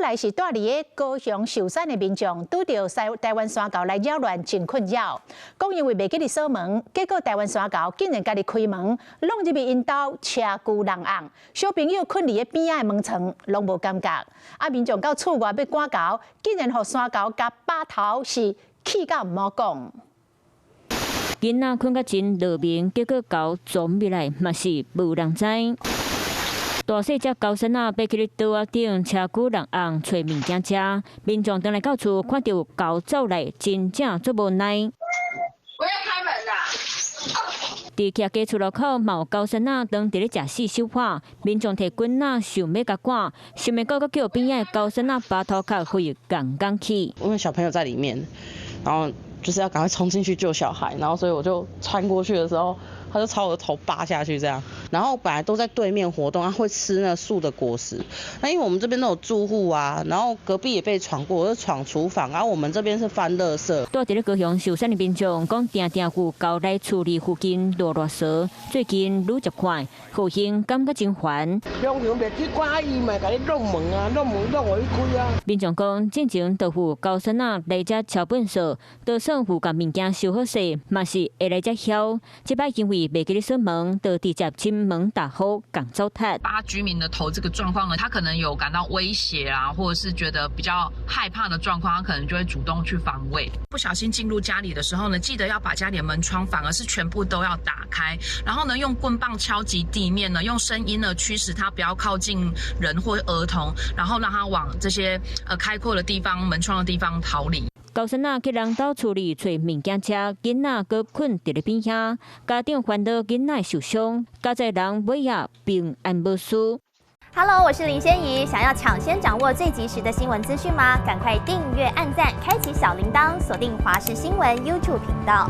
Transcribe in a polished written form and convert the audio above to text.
來是蹛佇个高雄壽山的民眾，拄著西台灣山猴來擾亂，真困擾。講因為袂記得鎖門，結果台灣山猴竟然家己開門，挵入去𪜶兜車龜人甕，小朋友睏佇个邊仔的門床攏無感覺。啊，民眾到厝外欲趕猴，竟然予山猴共拔頭，是氣甲毋好講。囡仔睏甲真落眠，結果猴鑽入來嘛是無人知。大細隻猴硲仔爬去咧桌仔頂，車龜人甕揣物件食。民眾轉來到厝，看著猴走來，真正足無奈。我要開門啦！佇徛家厝樓口，嘛有猴硲仔當佇咧食四手破，民眾提棍仔想欲共趕，想袂到閣叫邊仔的猴硲仔拔頭殼，予伊仝仝去。因為小朋友在裡面，然後就是要趕快衝進去救小孩，然後所以我就穿過去的時候，他就朝我的頭扒下去這樣。然後本來都在對面活動，他會吃那樹的果實。那因為我們這邊都有住戶啊，然後隔壁也被闖過，就闖廚房，然後我們這邊是翻垃圾。蹛佇咧高雄壽山的民眾講，定定有猴來厝裡附近囉囉嗦，最近愈食快，好興感覺真煩。平常袂去管，伊嘛共你挵門啊，挵門挵予你開啊。民眾講，進前就有猴硲仔來遮敲糞掃，就算有共物件收好勢，嘛是會來遮囂。這擺因為袂記得鎖門，就直接親門踏虎，共走脫。扒居民的頭這個狀況呢，他可能有感到威脅啊，或者是覺得比較害怕的狀況，他可能就會主動去防衛。不小心進入家裡的時候呢，記得要把家裡的門窗反而是全部都要打開，然後呢，用棍棒敲擊地面呢，用聲音呢驅使他不要靠近人或兒童，然後讓他往這些開闊的地方、門窗的地方逃離。猴硲仔去人兜厝裡揣物件食，囡仔閣睏佇咧邊遐，家長煩惱囡仔受傷，佳哉人尾仔平安無事。 Hello，我是林仙怡，想要搶先掌握最及時的新聞資訊嗎？趕快訂閱、按讚、開啟小鈴鐺，鎖定華視新聞 YouTube 頻道。